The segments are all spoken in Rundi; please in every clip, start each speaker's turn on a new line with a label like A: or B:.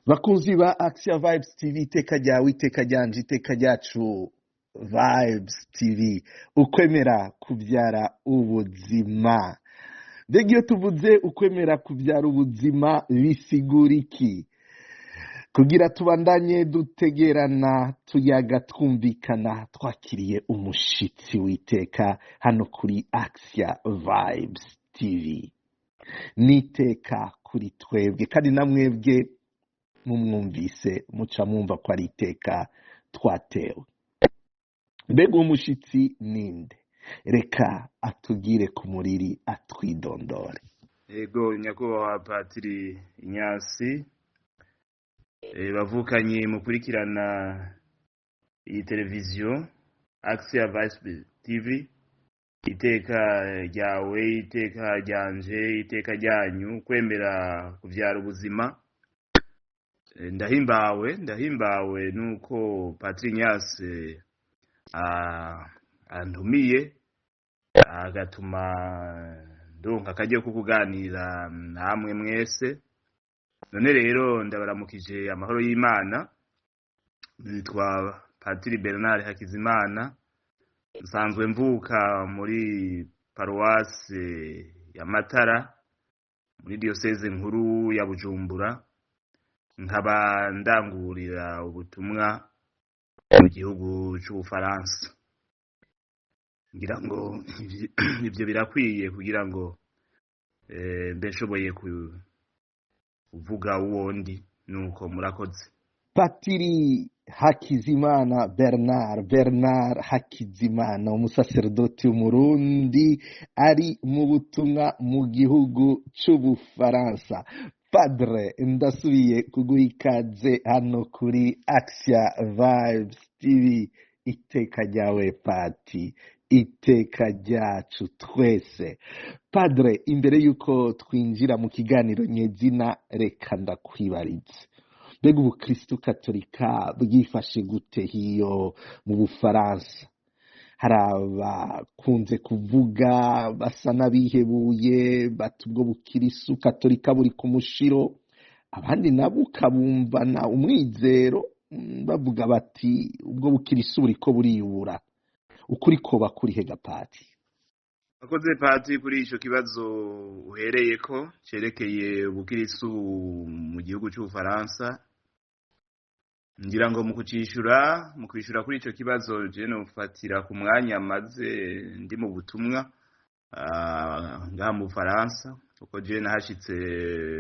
A: Bakunzi ba Axia Vibes TV, iteka ryawe, iteka ryanje, iteka ryacu, Vibes TV, ukwemera kubyara ubuzima. Mbega iyo tuvuze ukwemera kubyara ubuzima bisigura iki? Kugira tubandanye dutegerana, tuyaga, twumvikana, twakiriye umushitsi w'iteka hano kuri Axia Vibes TV. N'iteka kuri twebwe, kandi namwebwe mumwumvise muca mwumva ko ari iteka twatewe. Mbega uwo mushitsi ninde? Reka atugire ku muriri, atwidondore.
B: Ego, nyakubahwa Patiri Inyasi, bavukanye mukurikirana iyi televiziyo Axia Vibes TV, iteka ryawe, iteka ryanje, iteka ryanyu, kwemera kuvyara ubuzima. Ndahimbawe nuko Patiri Inyasi antumiye, agatuma ndonka akaryo ko kuganira namwe mwese. None rero ndabaramukije amahoro y'Imana. Nitwa Patiri Bernard Hakizimana, nsanzwe mvuka muri paruwase ya Matara, muri diyoseze nkuru ya Bujumbura, nkaba ndangurira ubutumwa mu gihugu c'Ubufaransa. Ngira ngo ivyo birakwiye kugira ngo mbe nshoboye kuvuga uwondi. Nuko murakoze.
A: Patiri Hakizimana Bernard, Bernard Hakizimana, umusaserdoti w'Umurundi ari mu butumwa mu gihugu c'Ubufaransa. Padre, ndasubiye kuguha ikaze hano kuri Axia Vibes TV. Iteka ryawe pati, iteka ryacu twese. Padre, imbere y'uko twinjira mu kiganiro nyezina, reka ndakwibarize: mbega ubukristu katolika bwifashe gute hiyo mu Bufaransa? Hari abakunze kuvuga basa n'abihebuye, bati ubwo bukirisu katolika buri ku mushiro. Abandi nabo ukabumvana umwizero, bavuga bati ubwo bukirisu buriko buriyubura. Ukuri koba kuri he, pati?
B: Akoze pati kuri ico kibazo uhereyeko cerekeye ubukirisu mu gihugu c'Ubufaransa. Ngira ngo mu kwishura kuri ico kibazo, je nofatira ku mwanya maze ndi mu butumwa ngaha mu Bufaransa, kuko je nahashitse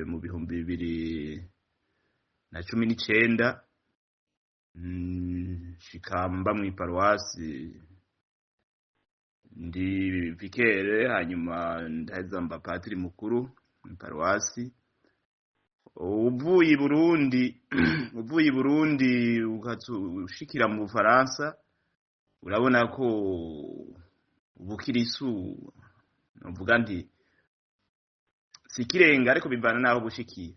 B: mu 2019, nshika mba mw'iparuwasi ndi vicaire, hanyuma ndaheza mba patiri mukuru mw'iparuwasi. Uvuye i Burundi ushikira mu Bufaransa, urabona ko ubukirisu, novuga nti si ikirenga, ariko bivana n'aho bushikiye.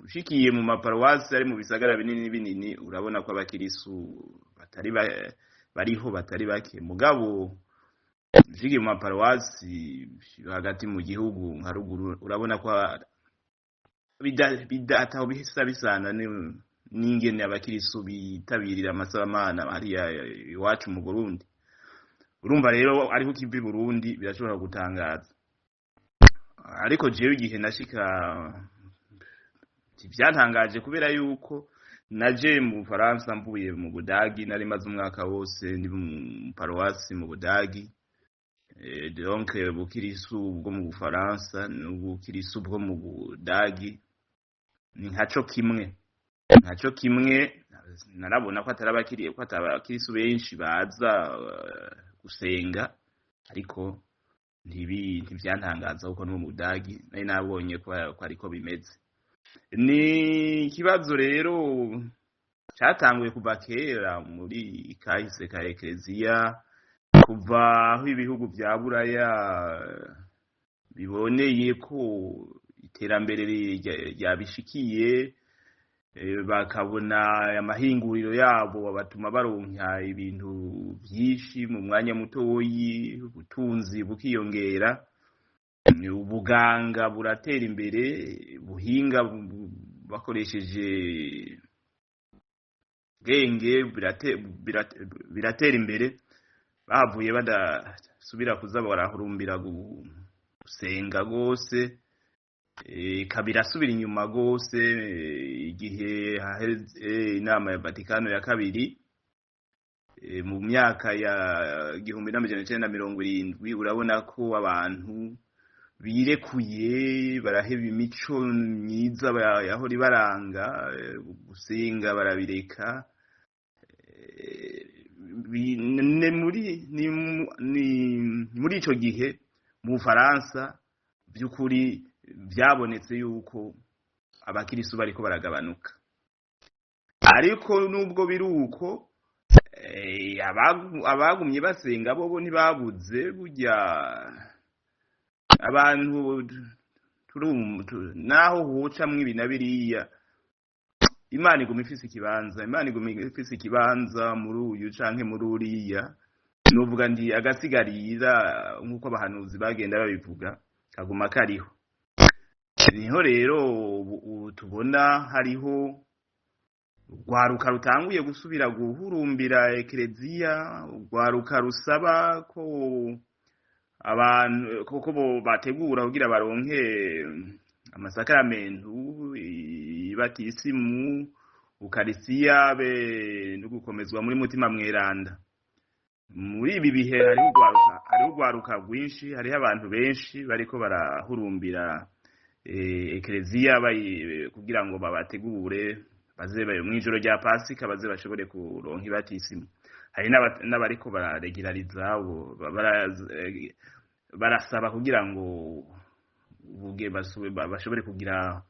B: Ushikiye mu maparuwasi ari mu bisagara binini binini, urabona ko abakirisu batari bariho, batari bake. Mugabo ushikiye mu maparuwasi hagati mu gihugu nka ruguru, urabona ko ataho bisa bisana n'ingene abakirisu bitabirira amasabamana hariya iwacu mu Burundi. Urumva rero, ariho ukiva i Burundi birashobora gutangaza, ariko jewe igihe nashika vyantangaje, kubera yuko naje mu Bufaransa mvuye mu Budagi. Nari maze umwaka wose ndi mu paruwasi mu Budagi. Donc ubukirisu bwo mu Bufaransa n'ubukirisu bwo mu Budagi ni nkaco kimwe, nkaco kimwe. Narabona ko atari abakiriye, ko atabakirisu benshi baza gusenga, ariko ntivyantangaza, kuko no mu Budagi nari nabonye ko ariko bimeze. Ni ikibazo rero catanguye kuva kera muri kahise ka Ekereziya, kuva aho ibihugu vya Buraya biboneye ko iterambere ryabishikiye, bakabona amahinguriro yabo batuma baronka ibintu vyinshi mu mwanya mutoyi, ubutunzi bukiyongera, ubuganga buratera imbere, ubuhinga. Bakoresheje bwenge biratera imbere, bahavuye badasubira kuza barahurumbira gusenga gose, ikaba irasubira inyuma gose igihe haheze inama ya Vatikano ya kabiri mu myaka ya 1970. Urabona ko abantu birekuye, baraheba imico myiza yahora ibaranga, gusenga barabireka. Ni muri ico gihe mu Bufaransa by'ukuri byabonetse yuko abakirisu bariko baragabanuka. Ariko nubwo biri uko, abagumye basenga bobo ntibabuze. Burya abantu naho hocamwo ibi na biriya, Imana iguma ifise ikibanza, Imana iguma ifise ikibanza muri uyu canke muri uriya. Nuvuga nti agasigarira, nk'uko abahanuzi bagenda babivuga, kaguma kariho. Niho rero ubu tubona hariho urwaruka rutanguye gusubira guhurumbira ekereziya, urwaruka rusaba ko abantu koko bo bategura kugira baronke amasakaramentu, ibatisimu, ukarisiya be no gukomezwa muri Mutima Mweranda. Muri ibi bihe hariho urwaruka rwinshi, hariho abantu benshi bariko barahurumbira ekereziya kugira ngo babategure baze mw'ijoro rya Pasika baze bashobore kuronka ibatisimu. Hari n'abariko bararegirariza, barasaba kugira ngo bashobore kugira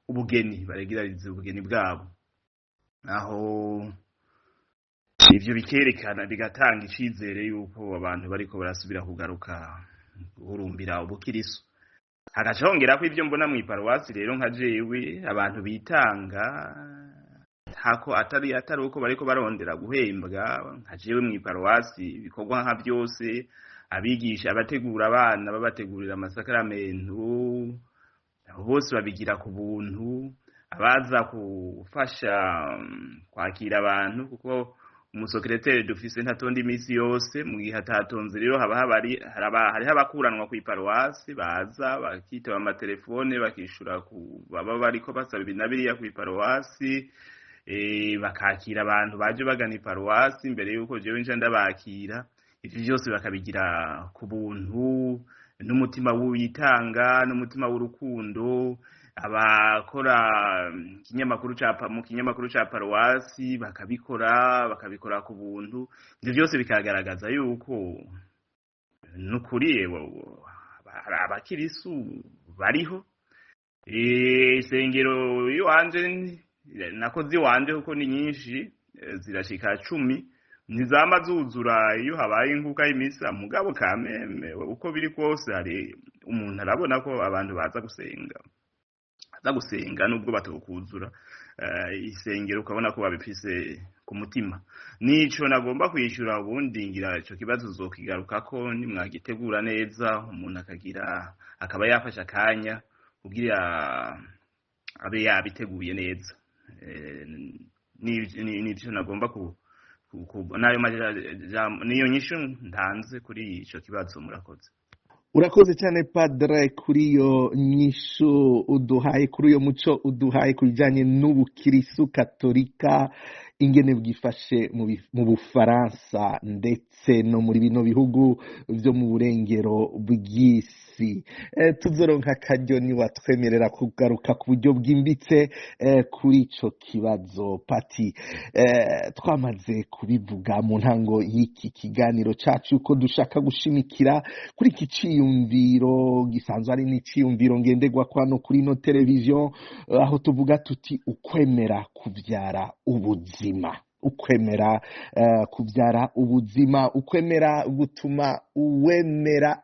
B: ubugeni, baregirarize ubugeni bwabo. Aho ivyo bikerekana, bigatanga icizere yuko abantu bariko barasubira kugaruka guhurumbira ubukirisu. Hagaca hongera ko ivyo mbona mw'iparuwasi rero, nka jewe, abantu bitanga ntako atari uko bariko barondera guhembwa. Nka jewe mw'iparuwasi, ibikorwa nka byose, abigisha, abategura abana, babategurira amasakaramentu, abo bose babigira ku buntu. Abaza gufasha kwakira abantu, kuko umusokereteri dufise ntatonda imisi yose, mu gihe atatonze rero haba habari hariho abakuranwa kw'iparuwasi baza bakitaba amatelefone, bakishura ku baba bariko basaba ibi na biriya kw'iparuwasi, bakakira abantu baje bagana iparuwasi mbere yuko jewe nca ndabakira. Ivyo vyose bakabigira ku buntu n'umutima w'uyitanga n'umutima w'urukundo. Abakora ikinyamakuru ca mu kinyamakuru ca paruwasi bakabikora ku buntu. Ivyo vyose bikagaragaza yuko nukuri abakirisu bariho. Isengero iwanje nakoze iwanje, kuko ni nyinshi, zirashika 10, ntizama zuzura iyo habaye inkuka y'imisa. Mugabo kameme uko biri kose hari umuntu arabona ko abantu baza gusenga, baza gusenga nubwo batokuzura isengero, ukabona ko babifise ku mutima. Nico nagomba kwishyura. Ubundi ngira ico kibazo uzokigarukako nimwagitegura neza, umuntu akagira akaba yafashe akanya kugira abe yabiteguye neza. Nivyo nagomba ku nayo niyo nyishu ntanze kuri ico kibazo. Murakoze.
A: Urakoze cyane, padre, kuri iyo nyishu uduhaye, kuri uyo muco uduhaye ku bijyanye n'ubukirisu katolika, ingene bwifashe mu Bufaransa ndetse no muri bino bihugu byo mu burengero bw'isi. Tuzoronka akaryo niwatwemerera kugaruka ku buryo bwimbitse kuri ico kibazo. Pati, twamaze kubivuga mu ntango y'iki kiganiro cacu ko dushaka gushimikira kuri iki ciyumviro gisanzwe ari n'iciyumviro ngenderwa kwano kuri ino televiziyo, aho tuvuga tuti ukwemera kuvyara ubuzima, ukwemera kubyara ubuzima, ukwemera gutuma uwemera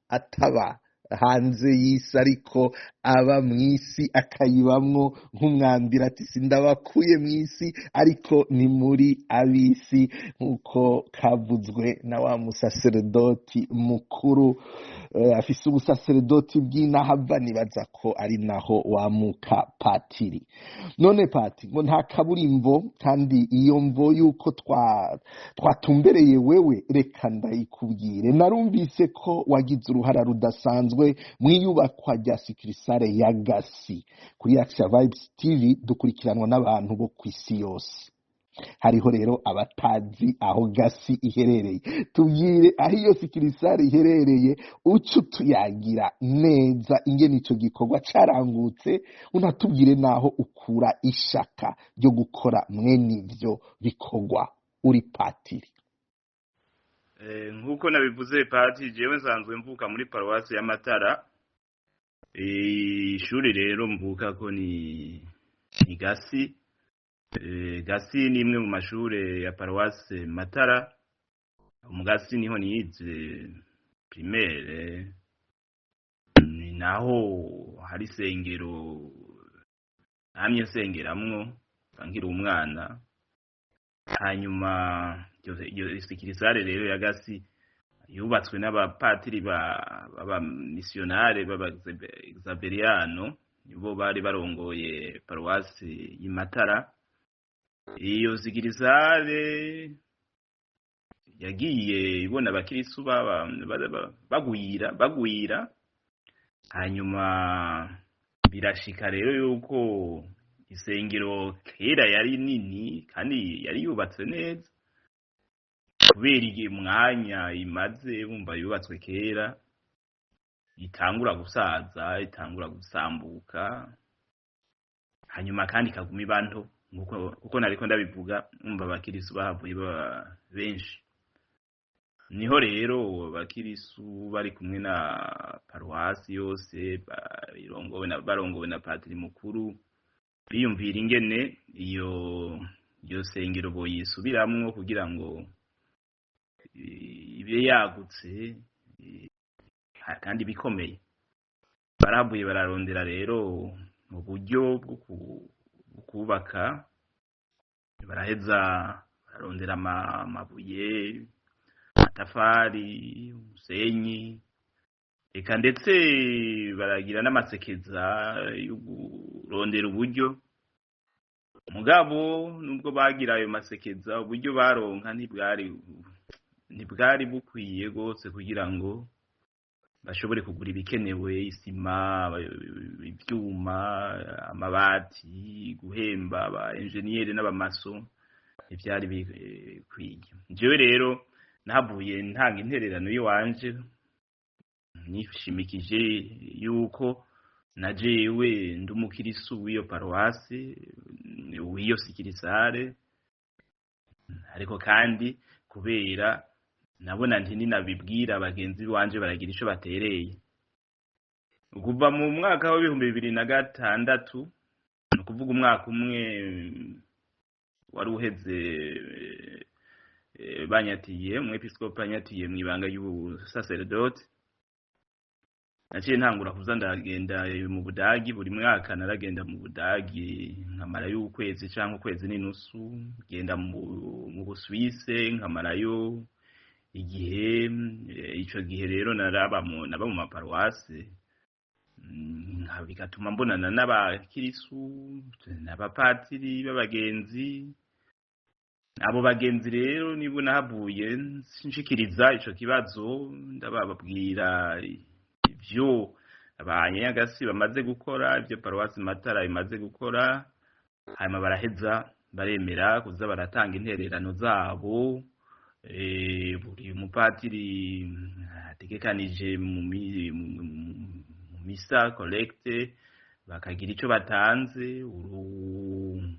A: ataba Hanze y'isi ariko aba mu isi, akayibamwo nk'umwambira, ati sindabakuye mu isi ariko ni muri ab'isi, nk'uko kavuzwe na wa musaseredoti mukuru afise ubusaseredoti bw'inahava, nibaza ko ari naho wamuka patiri. None pati, ngo nta kaburimbo, kandi iyo mvo yuko twatumbereye wewe, reka ndayikubwire. Narumvise ko wagize uruhara rudasanzwe mu iyubakwa rya succursale ya Gasi. Kuri Action Vibes TV dukurikiranwa n'abantu bo ku isi yose, hariho rero abatazi aho Gasi iherereye. Tubwire aho iyo succursale iherereye, uce utuyagira neza ingene ico gikorwa carangutse, unatubwire naho ukura ishaka ryo gukora mwene ivyo bikorwa uri patiri.
B: Nk'uko nabivuze pati, jewe nsanzwe mvuka muri paruwasi y'Amatara. Ishuri rero mvuka ko ni Gasi. Gasi ni imwe mu mashure ya paruwasi Matara. Mu Gasi niho nize primaire, ni naho hari isengero namye nsengeramwo nkiri umwana. Hanyuma iyo succursale rero ya Gasi yubatswe n'abapatiri b'abamisiyonare b'abagizaberiano, nibo bari barongoye paruwasi y'Imatara. Iyo succursale yagiye ibona abakirisu bagwira bagwira, hanyuma birashika rero yuko isengero kera yari nini kandi yari yubatse neza, kubera igihe umwanya imaze bumva yubatswe kera, itangura gusaza, itangura gusambuka, hanyuma kandi ikaguma iba nto, kuko nariko ndabivuga, umva abakirisu bahavuye baba benshi. Niho rero abakirisu bari kumwe na paruwasi yose barongowe na patiri mukuru biyumvira ingene iyo sengero boyisubiramwo kugira ngo ibe yagutse kandi bikomeye. Barahavuye bararondera rero mu buryo bwo kubaka, baraheza bararondera amabuye, amatafari, umusenyi, eka ndetse baragira n'amasekeza yo kurondera uburyo. Mugabo nubwo bagira ayo masekeza, uburyo baronka ntibwari bukwiye rwose kugira ngo bashobore kugura ibikenewe: isima, ivyuma, amabati, guhemba aba enjeniyeri n'abamaso, ntivyari bikwiye. Jewe rero nahavuye ntanga intererano y'iwanje, nishimikije yuko na jewe ndi umukirisu w'iyo paruwasi, w'iyo succursale, ariko kandi kubera nabona nti ninabibwira bagenzi banje baragira ico batereye. Kuva mu mwaka wa 2006, ni ukuvuga umwaka umwe wari uheze banyatiye, umwepiskopi anyatiye mw'ibanga y'ubusaseredoti, naciye ntangura kuza ndagenda mu Budagi. Buri mwaka naragenda mu Budagi nkamarayo ukwezi canke ukwezi n'inusu, ngenda mu Busuwise nkamarayo igihe. Ico gihe rero naraba naba mu maparuwase, bigatuma mbonana n'abakirisu n'abapatiri b'abagenzi. Abo bagenzi rero nibo nahavuye nshikiriza ico kibazo, ndababwira ivyo abanyagasi bamaze gukora, ivyo paruwasi Matara imaze gukora. Hanyuma baraheza baremera kuza baratanga intererano zabo. Buri mupatiri ategekanije mu misa collecte bakagira ico batanze, urugize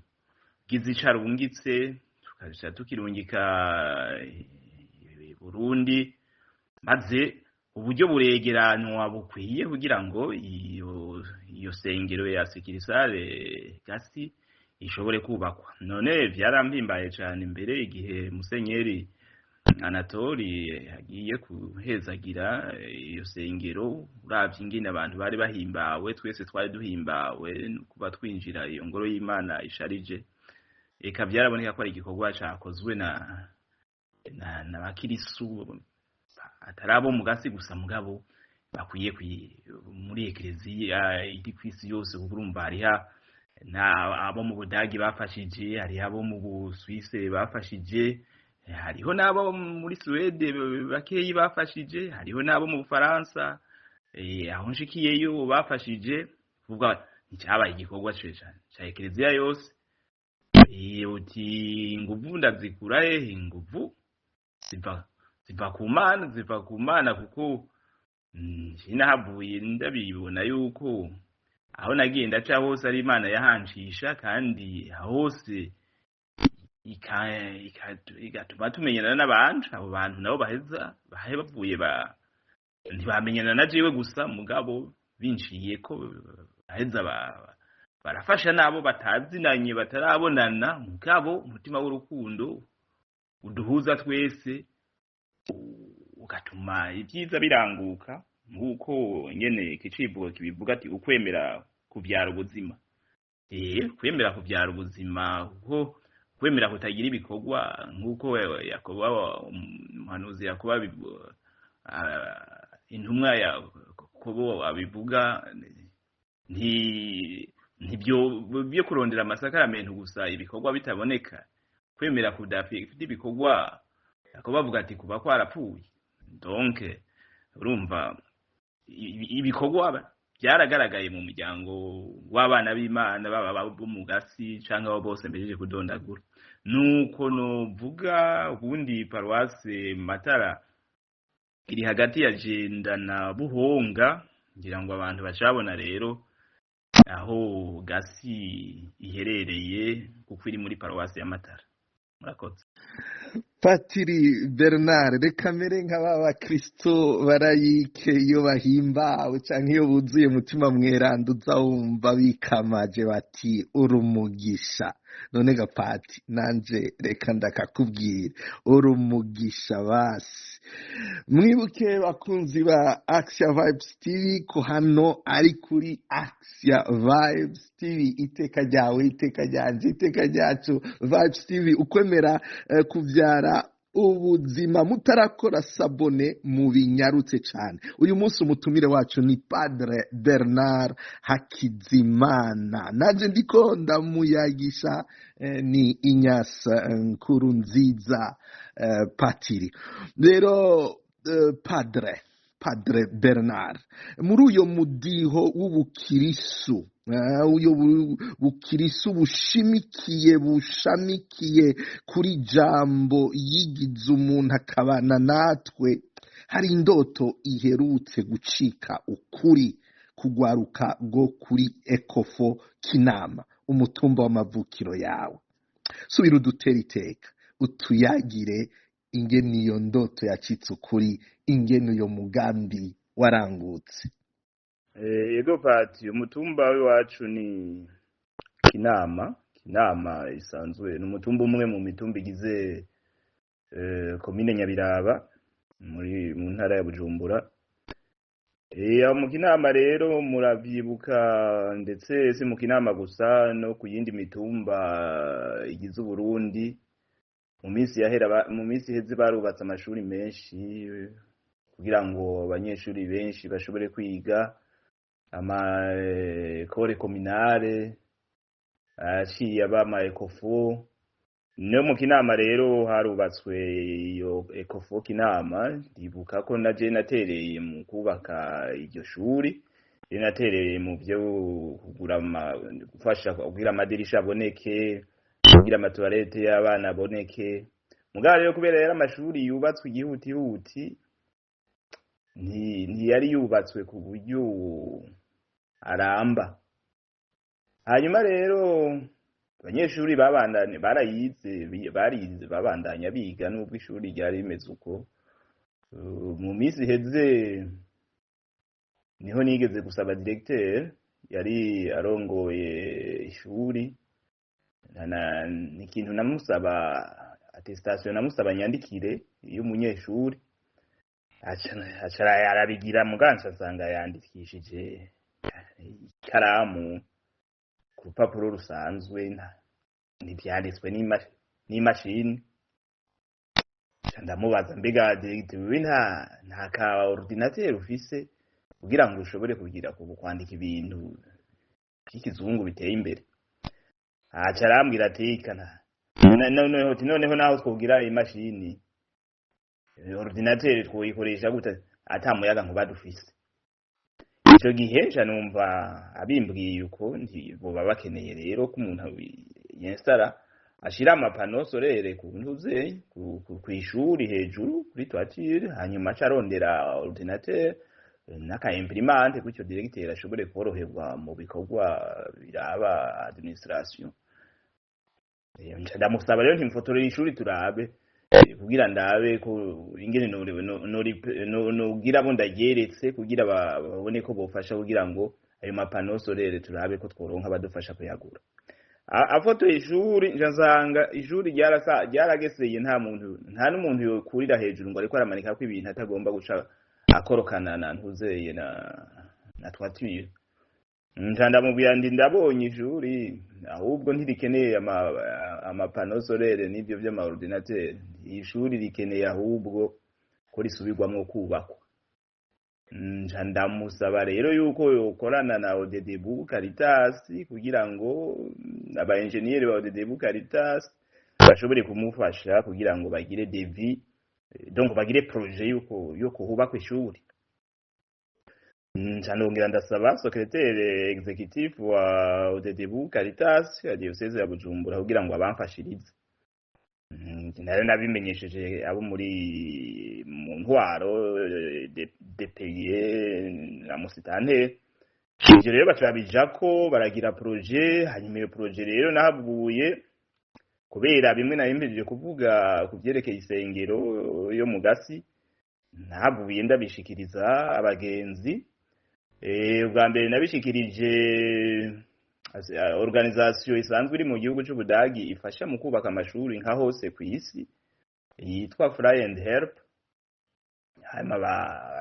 B: ico arungitse tukaja tukirungika Burundi, maze uburyo buregeranywa bukwiye kugira ngo iyo sengero ya succursale Gasi ishobore kubakwa. None vyarampimbaye cane imbere igihe musenyeri Anatoli agiye kuhezagira iyo sengero, uravye ingene abantu bari bahimbawe, twese twari duhimbawe kuba twinjira iyo ngoro y'Imana isharije. Eka vyaraboneka ko ari igikorwa cakozwe na bakirisu atari abo mu gasi gusa, mugabo bakwiye muri ekereziya iri kw'isi yose, kuko urumva hariho abo mu Budagi bafashije, hariho abo mu Busuwise bafashije, hariho n'abo muri Suwede bakeyi bafashije, hariho n'abo mu Bufaransa aho nshikiyeyo bafashije. Kuvuga nticyabaye igikorwa ca ekereziya yose. Uti inguvu ndazikura hehe? Inguvu ziva ku Mana, ziva ku Mana, kuko sinahavuye ndabibona yuko aho nagiye ndaca hose ari Imana yahanshisha, kandi hose igatuma tumenyana n'abantu. Abo bantu nabo baheza bahe bavuye ntibamenyana na jewe gusa, mugabo binciye ko baheza barafasha n'abo batazinanye, batarabonana, mugabo umutima w'urukundo uduhuza twese ugatuma ibyiza biranguka, nk'uko nyene ikicivugo kibivuga ati ukwemera kuvyara ubuzima. Kwemera kuvyara ubuzima, kuko kwemera kutagira ibikorwa, nk'uko Yakobo umuhanuzi Yakobo intumwa Yakobo abivuga, ntibyo byo kurondera amasakaramentu gusa ibikorwa bitaboneka. Kwemera kudafite ibikorwa, Yakobo avuga ati kuba kwarapfuye. Donc urumva ibikorwa byaragaragaye mu muryango w'abana b'Imana, baba bo mu gasi canke abo bose mbejeje kudondagura. Nuko novuga ubundi paruwase Matara iri hagati ya Jenda na Buhonga, ngira ngo abantu bacabona rero aho gasi iherereye, kuko iri muri paruwase ya Matara. Murakoze.
A: Patiri Bernard, reka mere nk'aba bakristo barayike, iyo bahimbawe canke iyo buzuye mutima mweranda uza wumva bikamaje bati urumugisha. None gapati nanje reka ndakakubwira, urumugisha. Basi mwibuke bakunzi ba Axia Vibes TV ko hano ari kuri Axia Vibes TV, iteka ryawe, iteka ryanje, iteka ryacu. Vibes TV, ukwemera kuvyara ubuzima. Mutarakora s'abonner mu binyarutse cyane. Uyu munsi umutumire wacu ni Padre Bernard Hakizimana, nanje ndiko ndamuyagisha ni Inyasa Nkuru Nziza patiri. Rero Padre Bernard, muri uyo mudiho w'ubukirisu, uyo bukirisu bushimikiye, bushamikiye kuri jambo yigize umuntu akabana natwe, hari indoto iherutse gucika ukuri kugwaruka rwo kuri Ekofo Kinama, umutumba w'amavukiro yawe. Subira udutera iteka, utuyagire ingene iyo ndoto yacitse ukuri, ingene uyo mugambi warangutse.
B: Yego pati, umutumba w'iwacu ni Kinama. Kinama isanzwe ni umutumba umwe mu mitumba igize komine Nyabiraba muri mu ntara ya Bujumbura. Mu Kinama rero muravyibuka, ndetse si mu Kinama gusa, no ku yindi mitumba igize Uburundi, mu minsi yahera, mu minsi iheze barubatse amashuri menshi kugira ngo abanyeshuri benshi bashobore kwiga, ama école communale aciye aba ama ekofo. No mu Kinama rero harubatswe iyo ekofo Kinama. Ndibuka ko naje natereye mu kubaka iryo shuri, natereye mu byo kugura, gufasha kugira amadirisha aboneke, kugira ama toilettes y'abana aboneke. Mugabo rero kubera yari amashuri yubatswe igihutihuti, ntiyari yubatswe ku buryo aramba. Hanyuma rero abanyeshuri babandanye barayize, barize, babandanya biga nubwo ishuri ryari rimeze uko. Mu minsi iheze niho nigeze gusaba directeur yari arongoye ishuri, ikintu namusaba attestation, namusaba nyandikire. y'umunyeshuri. Aca arabigira, muganza asanga yandikishije ikaramu ku rupapuro rusanzwe, ntivyanditswe n'imashini. Ndamubaza: "Mbega directeur, wewe nta ka ordinateur ufise kugira ngo ushobore kugira kwandika ibintu by'ikizungu biteye imbere?" Aca arambwira ati: "Kana noneho naho twogira imashini, ordinateur twoyikoresha gute ata muyaga nkuba dufise?" Ico gihe nca numva abimbwiye uko, nti boba bakeneye rero ko umuntu yensitara, ashira ama panneaux solaires ku ntuze kw'ishuri hejuru kuri toiture, hanyuma aca arondera ordinateur n'aka imprimante, gutyo directeur ashobore koroherwa mu bikorwa biraba administration. Nca ndamusaba rero ntimfotorere ishuri turabe, kugira ndabe ko ingene nogira abo ndaryeretse, kugira babone ko bofasha kugira ngo ayo ma panneaux solaires turabe ko tworonka abadufasha kuyagura. Afotoye ishuri, nca nsanga ishuri ryarageseye, nta muntu, nta n'umuntu yokurira hejuru ngo ariko aramanikako ibintu atagomba guca akorokana na ntuzeye na toiture. Nca ndamubwira ndi: "Ndabonye ishuri, ahubwo ntirikeneye ama panneaux solaires n'ibyo vy'ama ordinateur. Ishuri rikeneye ahubwo ko risubirwamwo kubakwa." Nca ndamusaba rero yuko yokorana na Odedebu Caritas kugira ngo aba engineer ba Odedebu Caritas bashobore kumufasha kugira ngo bagire devis, donc bagire projet yuko yo kuhubakwa ishuri. Nca ndongera ndasaba secrétaire exécutif wa Odedebu Caritas ya diocèse ya Bujumbura kugira ngo abamfashirize. Nari nabimenyesheje abo muri mu ntwaro, DPE na musitanteri. Ivyo rero baca babijako, baragira projet. Hanyuma iyo projet rero nahavuye, kubera bimwe nari mpejeje kuvuga ku vyerekeye isengero yo mu Gasi, nahavuye ndabishikiriza abagenzi. Ubwa mbere nabishikirije organisation isanzwe iri mu gihugu c'Ubudagi ifasha mu kubaka amashuri nka hose kw'isi, yitwa Fly and Help. Hanyuma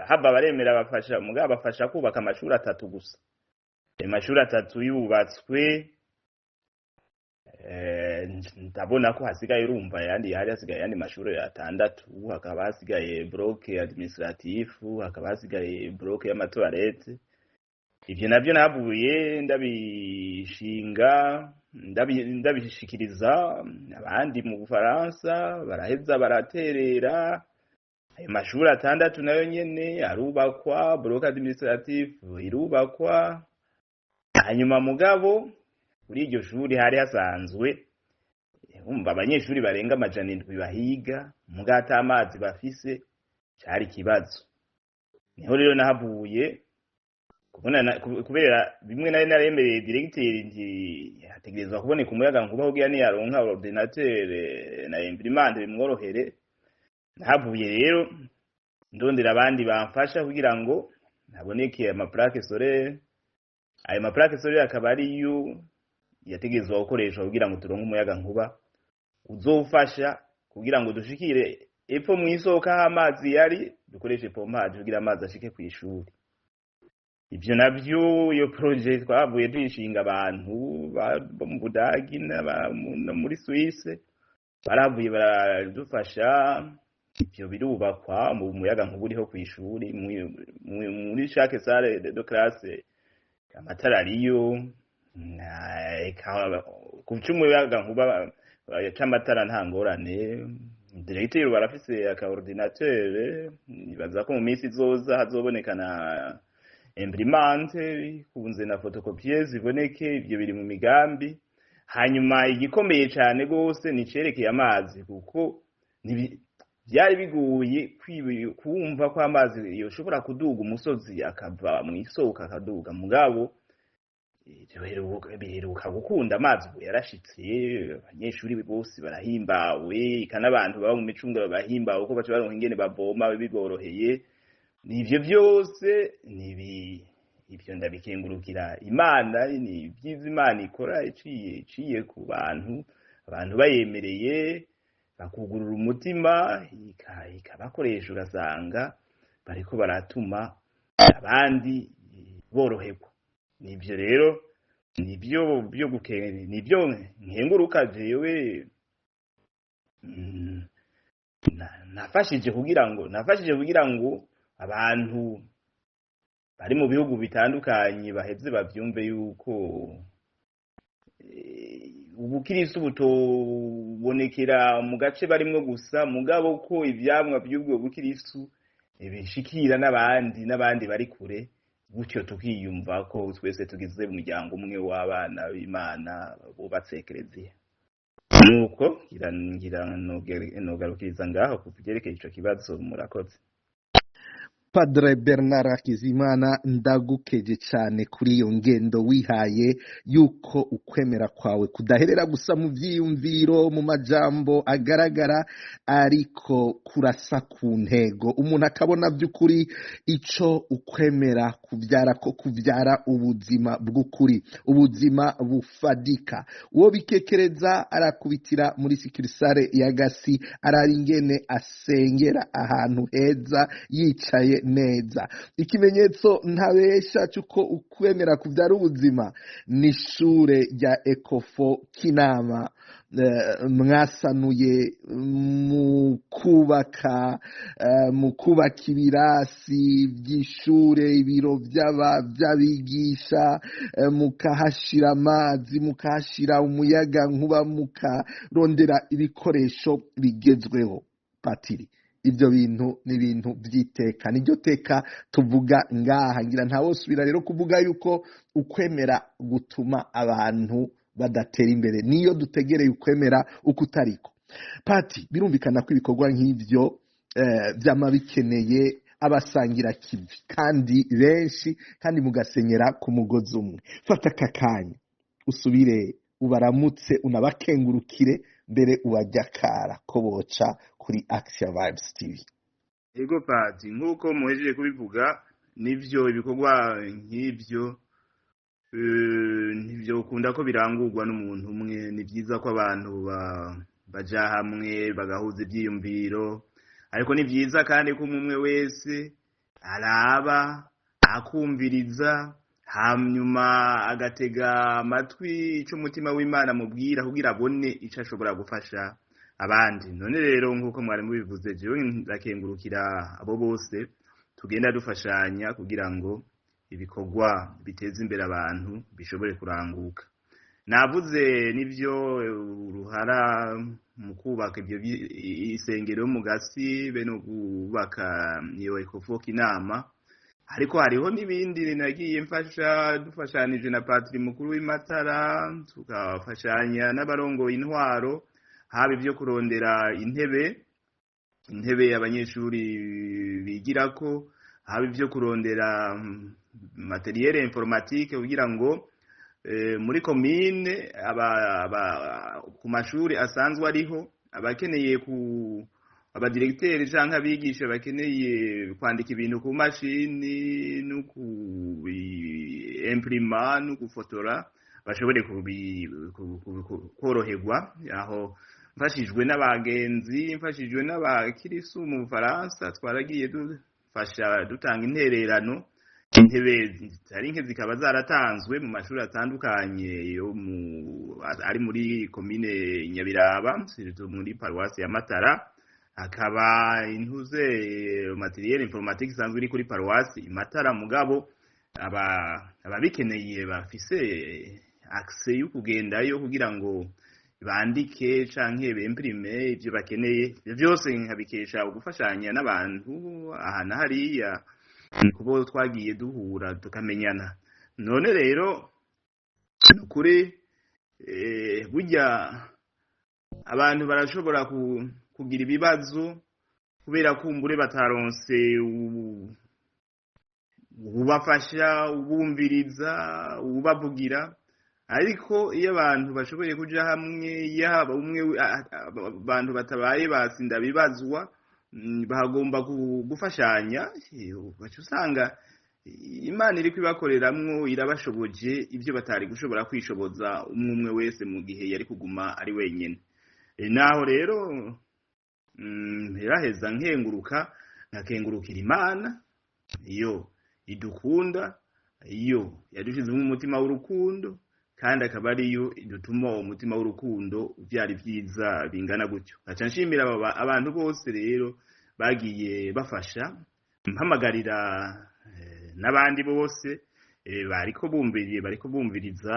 B: haba baremera bafasha, mugabo bafasha kubaka amashuri atatu gusa. Ayo mashuri atatu yubatswe, ndabona ko hasigaye, urumva, yandi hari hasigaye ayandi mashuri atandatu. Hakaba hasigaye bloc administratif, hakaba hasigaye bloc y'ama toilettes. Ivyo navyo nahavuye ndabishinga, ndabishikiriza abandi mu Bufaransa, baraheza baraterera. Ayo mashuri atandatu nayo nyene arubakwa, bloc administratif irubakwa. Hanyuma mugabo kuri iryo shuri hari hasanzwe, umva, abanyeshuri barenga 700 bahiga, muga ata amazi bafise, cari ikibazo. Niho rero nahavuye kubona, kubera bimwe nari naremereye directeur nti hategerezwa kuboneka umuyaga nkuba kugira niyaronka ordinateur na imprimante bimworohere. Nahavuye rero ndondera abandi bamfasha kugira ngo haboneke ama plaques solaires. Ayo ma plaques solaires akaba ariyo yategerezwa gukoreshwa kugira ngo turonke umuyaga nkuba uzofasha kugira ngo dushikire epfo mw'isoko aho amazi yari, dukoreshe pompage kugira amazi ashike kw'ishuri. Ivyo navyo, iyo projet twavuye tuyishinga abantu bo mu Budagi no muri Suisse, baravuye baradufasha, ivyo birubakwa. Mu muyaga nkuba uriho kw'ishuri, muri chaque salle de classe amatara ariyo. Ku c'umuyaga nkuba c'amatara nta ngorane. Directeur barafise aka ordinateur, nibaza ko mu minsi izoza hazoboneka na imprimante kunze na photocopieuse ziboneke. Ivyo biri mu migambi. Hanyuma igikomeye cane gose ni icerekeye amazi, kuko vyari bigoye kumva ko amazi yoshobora kuduga umusozi, akava mw'isoko akaduga. Mugabo biheruka gukunda, amazi ubu yarashitse, abanyeshuri bose barahimbawe, eka n'abantu baba mu micungararo barahimbawe, kuko baca baronka ingene bavoma biboroheye. Nivyo vyose nibi, ivyo ndabikengurukira Imana. Ni ibyiza Imana ikora iciye ku bantu, abantu bayemereye. Bakugurura umutima, ikabakoresha, ugasanga bariko baratuma abandi boroherwa. Nivyo rero, nivyo byo nivyo nkenguruka jewe. Nafashije kugira ngo abantu bari mu bihugu bitandukanye baheze bavyumve yuko ubukirisu butobonekera mu gace barimwo gusa, mugabo ko ivyamwa vy'ubwo bukirisu bishikira n'abandi bari kure, gutyo tukiyumva ko twese tugize umuryango umwe w'abana b'Imana bubatse ekereziya. Nuko ngira nogarukiriza ngaho ku vyerekeye ico kibazo. Murakoze.
A: Padre Bernard Hakizimana, ndagukeje cyane kuri iyo ngendo wihaye yuko ukwemera kwawe kudaherera gusa mu byiyumviro, mu majambo agaragara, ariko kurasa ku ntego, umuntu akabona by'ukuri icyo ukwemera kubyara, ko kubyara ubuzima bw'ukuri, ubuzima bufadika. Uwo bikekereza arakubitira muri succursale ya Gasi, arara ingene asengera ahantu heza, yicaye neza. Ikimenyetso ntabesha cy'uko ukwemera kubyara ubuzima ni ishure rya Ecofo Kinama mwasanuye mu kubaka ibirasi by'ishure, ibiro by'abigisha, mukahashira amazi, mukahashira umuyaga nkuba, mukarondera ibikoresho bigezweho. Patiri, ibyo bintu ni ibintu by'iteka, niryo teka tuvuga ngaha. Ngira ntawosubira rero kuvuga yuko ukwemera gutuma abantu badatera imbere niyo dutegereye ukwemera uko utariko. Pati, birumvikana ko ibikorwa nk'ibyo byama bikeneye abasangira kivi kandi benshi, kandi mugasenyera ku mugozi umwe. Fata aka kanya usubire ubaramutse, unabakengurukire, mbere ubajya akara ko boca kuri Action Vibes TV.
B: Ego pati, nk'uko muhejeje kubivuga, nivyo, ibikorwa nk'ibyo ntivyo ukunda ko birangurwa n'umuntu umwe. Ni byiza ko abantu baja hamwe bagahuza ivyiyumviro, ariko ni byiza kandi ko umwe wese araba, akumviriza, hanyuma agatega amatwi ico umutima w'Imana amubwira kugira abone ico ashobora gufasha abandi. None rero, nk'uko mwari mubivuze, jewe ndakengurukira abo bose tugenda dufashanya kugira ngo ibikorwa biteza imbere abantu bishobore kuranguka. Navuze nivyo, uruhara mu kubaka ibyo isengero yo mu Gasi be no kubaka iyo Ecofo Kinama, ariko hariho n'ibindi nagiye mfasha dufashanije na patiri mukuru w'imatara, tukafashanya n'abarongoye intwaro, haba ibyo kurondera intebe abanyeshuri bigirako, haba ibyo kurondera matériel informatique kugira ngo muri komine ku mashuri asanzwe ariho, abakeneye ku abadiregiteri canke abigisha bakeneye kwandika ibintu ku mashini no ku imprima no gufotora bashobore koroherwa. Aho mfashijwe n'abagenzi, mfashijwe n'abakirisu mu Bufaransa, twaragiye dufasha, dutanga intererano, intebe zitari nke zikaba zaratanzwe mu mashuri atandukanye yo mu ari muri komine Nyabiraba, surtout muri paruwasi ya Matara. Hakaba intuze matériel informatique isanzwe iri kuri paruwasi Matara, mugabo aba ababikeneye bafise accès yo kugendayo kugira ngo bandike canke bemprime ivyo bakeneye. Ivyo vyose nkabikesha ugufashanya n'abantu aha na hariya kubo twagiye duhura tukamenyana. None rero nukuri, burya abantu barashobora kugira ibibazo kubera kumbure bataronse ubafasha, ubumviriza, ubavugira. Ariko iyo abantu bashoboye kuja hamwe, yaba umwe, abantu batabaye basinda bibazwa, bagomba gufashanya, ugaca usanga Imana iri kwibakoreramwo, irabashoboje ibyo batari gushobora kwishoboza umwe umwe wese mu gihe yari kuguma ari wenyine. Naho rero Mperaheza nkenguruka, nkakengurukira Imana iyo idukunda, iyo yadushizemo umutima w'urukundo, kandi akaba ariyo idutuma uwo mutima w'urukundo uvyara ibyiza bingana gutyo. Nkaca nshimira abantu bose rero bagiye bafasha, mpamagarira n'abandi bose bariko bumviriza,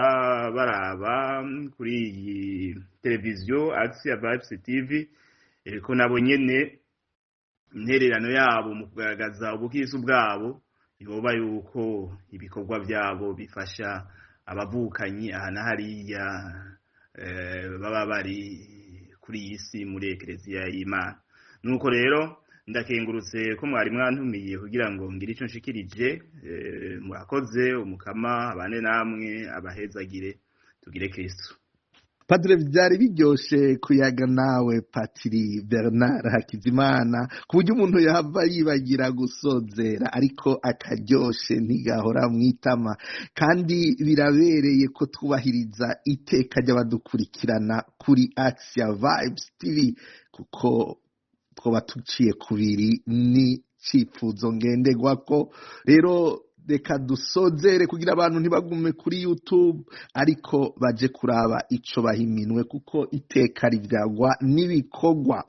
B: baraba kuri iyi televiziyo Axia Vibes TV, ko nabo nyene intererano yabo mu kugaragaza ubukristo bwabo yoba yuko ibikorwa byabo bifasha abavukanyi aha na hariya baba bari kuri iyi si muri Ekereziya y'Imana. Nuko rero ndakengurutse ko mwari mwantumiye kugira ngo ngire ico nshikirije. Murakoze, Umukama abane namwe, abahezagire, tugire Kristo.
A: Padre, byari biryoshe kuyaga nawe, Patiri Bernard Hakizimana, ku buryo umuntu yava yibagira gusozera, ariko akaryoshe ntigahora mu itama, kandi birabereye ko twubahiriza iteka ry'abadukurikirana kuri Axia Vibes TV, kuko twoba tuciye kubiri n'icyifuzo ngenderwako. Rero reka dusozere kugira abantu ntibagume kuri YouTube, ariko baje kuraba ico bahiminwe, kuko iteka rivyagwa n'ibikorwa.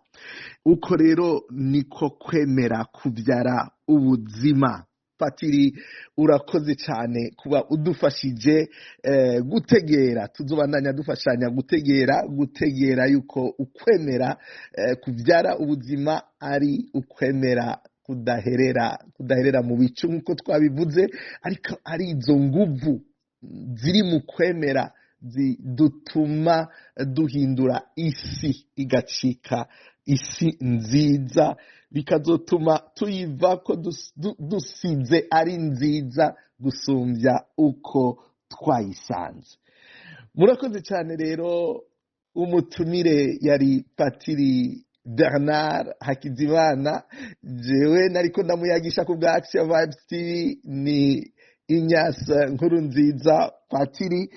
A: Uko rero niko kwemera kubyara ubuzima. Patiri, urakoze cyane kuba udufashije gutegera. Tuzobandanya dufashanya gutegera yuko ukwemera kubyara ubuzima ari ukwemera kudaherera mu bicu nk'uko twabivuze, ariko ari izo nguvu ziri mu kwemera zidutuma duhindura isi igacika isi nziza, bikazotuma tuyiva ko dusize ari nziza gusumbya uko twayisanze. Murakoze cyane. Rero umutumire yari Patiri Bernard Hakizimana, jewe nariko ndamuyagisha ku bwa Action Vibes TV ni Inyasa Nkuru Nziza Patiri.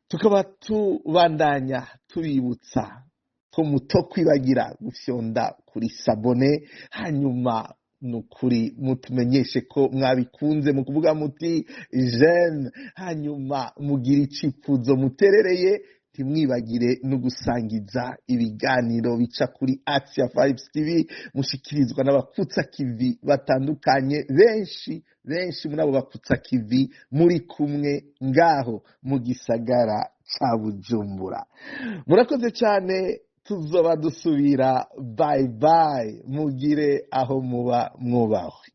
A: Tukaba tubandanya tubibutsa ko muto kwibagira gufyonda kuri s'abonner, hanyuma nukuri mutumenyeshe ko mwabikunze mu kuvuga muti "j'aime", hanyuma mugira icifuzo muterereye. Ntimwibagire no gusangiza ibiganiro bica kuri Axia Vibes TV mushikirizwa n'abakutsa kivi batandukanye. Benshi benshi muri abo bakutsa kivi muri kumwe ngaho mu gisagara ca Bujumbura. Murakoze cyane, tuzoba dusubira. Bye bye, mugire aho muba mwubahwe.